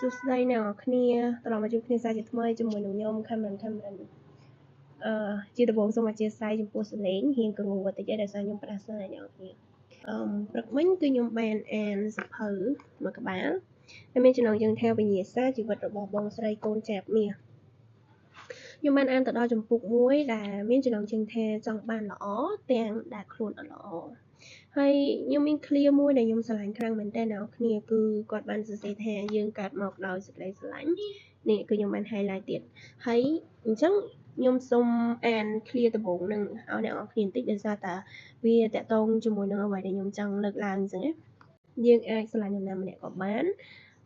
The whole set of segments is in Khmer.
សួស្តីអ្នកនរគ្នាត្រឡប់មកជួបគ្នាសាជាថ្មីជាមួយនឹងខ្ញុំ Cameron Cameron អឺជាដំបូងសូមអធ្យាស្រ័យចំពោះសំឡេងរៀងកងួតិចឯដោយសារខ្ញុំផ្ដាសាយអ្នកនរគ្នាអឺព្រឹកមិញគឺខ្ញុំបានអានសភៅមួយក្បាលដែលមានចំណងជើងថាវិញ្ញាសាជីវិតរបស់បងស្រីកូនចាបមាសខ្ញុំបានអានទៅដល់ចម្ពោះមួយដែលមានចំណងជើងថាចង់បានល្អទាំងដែលខ្លួនអត់ល្អហើយខ្ញុំមាន clear មួយដែលខ្ញុំស្រឡាញ់ខ្លាំងមែនតើអ្នកគ្នាគឺគាត់បានសរសេរថាយើងកើតមកដោយសេចក្តីស្រឡាញ់នេះគឺខ្ញុំបាន highlight ទៀតហើយអញ្ចឹងខ្ញុំសូមអាន clear ដំបូងនឹងឲ្យអ្នកនរគ្នាបន្តិចដោយសារតាវាតកតងជាមួយនឹងអ្វីដែលខ្ញុំចង់លើកឡើងអញ្ចឹងណាយើងអាចស្រឡាញ់នរណាម្នាក់ក៏បាន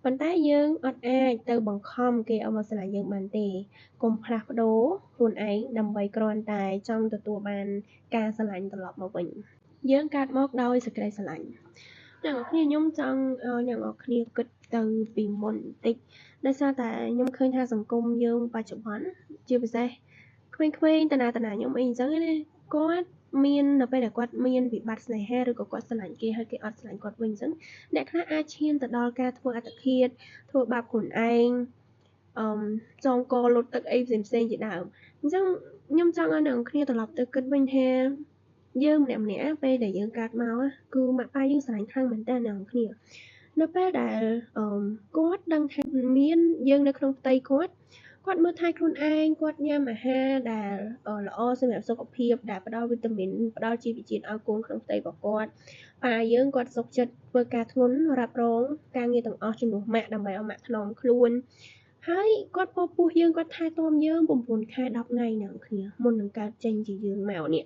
ប៉ុន្តែយើងអត់អាចទៅបង្ខំគេឲ្យមកស្រឡាញ់យើងបានទេកុំផ្លាស់ប្ដូរខ្លួនឯងដើម្បីគ្រាន់តែចង់ទទួលបានការស្រឡាញ់ត្រឡប់មកវិញយើងកើតមកដោយសេចក្តីស្រឡាញ់អ្នកនរគ្នាខ្ញុំចង់ឲ្យអ្នកនរគ្នាគិតទៅពីមុនបន្តិចដោយសារតែខ្ញុំឃើញថាសង្គមយើងបច្ចុប្បន្នជាពិសេសក្មេងៗតាណាតាណាខ្ញុំអីអញ្ចឹងណាគាត់មាននៅពេលដែលគាត់មានវិបត្តិស្នេហាឬក៏គាត់ស្រឡាញ់គេហើយគេអត់ស្រឡាញ់គាត់វិញអញ្ចឹងអ្នកខ្លះអាចឈានទៅដល់ការធ្វើអត្តឃាតធ្វើបាបខ្លួនឯងអឺចងកលុតទឹកអីផ្សេងផ្សេងជាដើមអញ្ចឹងខ្ញុំចង់ឲ្យអ្នកគ្នាត្រឡប់ទៅគិតវិញថាយើងម្នាក់ម្នាក់ពេលដែលយើងកើតមកគឺម៉ាក់ប៉ាយើងស្រឡាញ់ខ្លាំងមែនតើអ្នកគ្នានៅពេលដែលគាត់ដឹងថាមានយើងនៅក្នុងផ្ទៃគាត់គាត់មើលថែខ្លួនឯងគាត់ញ៉ាំអាហារដែលល្អសម្រាប់សុខភាពដែលផ្ដល់វីតាមីនផ្ដល់ជីវជាតិឲ្យកូនក្នុងផ្ទៃរបស់គាត់ប៉ាយើងគាត់សុខចិត្តធ្វើការធ្ងន់រ៉ាប់រងការងារទាំងអស់ជំនួសម៉ាក់ដើម្បីឲ្យម៉ាក់ថ្នមខ្លួនហើយគាត់ពពោះយើងគាត់ថែទាំយើង9ខែ10ថ្ងៃអ្នកគ្នាមុននឹងកើតចេញជាយើងមកនេះ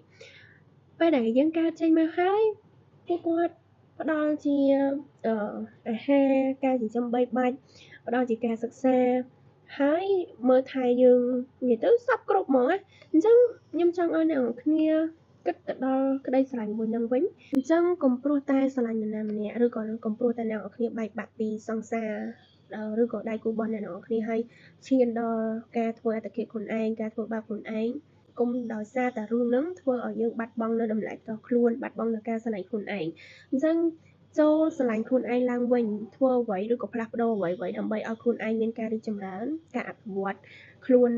ពេលដែលយើងកើតចេញមកហើយពួកគាត់ផ្ដល់ជាអាហារការចិញ្ចឹមបីបាច់ផ្ដល់ជាការសិក្សាហើយមើលថែយើងនិយាយទៅសពគ្រប់ហ្មងណាអញ្ចឹងខ្ញុំចង់ឲ្យអ្នកនរគ្នាគិតទៅដល់ក្តីស្រឡាញ់មួយនឹងវិញអញ្ចឹងកុំព្រោះតែស្រឡាញ់នរណាម្នាក់ឬក៏កុំព្រោះតែអ្នកនរគ្នាបែកបាក់ពីសង្សារឬក៏ដៃគូរបស់អ្នកនរគ្នាហើយឈានដល់ការធ្វើអត្តឃាតខ្លួនឯងការធ្វើបាបខ្លួនឯងកុំដោយសារតែរឿងហ្នឹងធ្វើឲ្យយើងបាត់បង់នៅតម្លៃផ្ទាល់ខ្លួនបាត់បង់នៅការស្រឡាញ់ខ្លួនឯងអញ្ចឹងចូលស្រឡាញ់ខ្លួនឯងឡើងវិញធ្វើអ្វីឬក៏ផ្លាស់ប្ដូរអ្វីៗដើម្បីឲ្យខ្លួនឯងមានការរីកចម្រើនការអភិវឌ្ឍខ្លួន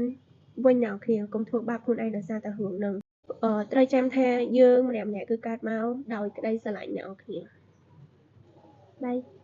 វិញអ្នកគ្នាកុំធ្វើបាបខ្លួនឯងដោយសារតែរឿងហ្នឹងត្រូវចាំថាយើងម្នាក់ៗគឺកើតមកដោយក្តីស្រឡាញ់អ្នកគ្នាបាយ។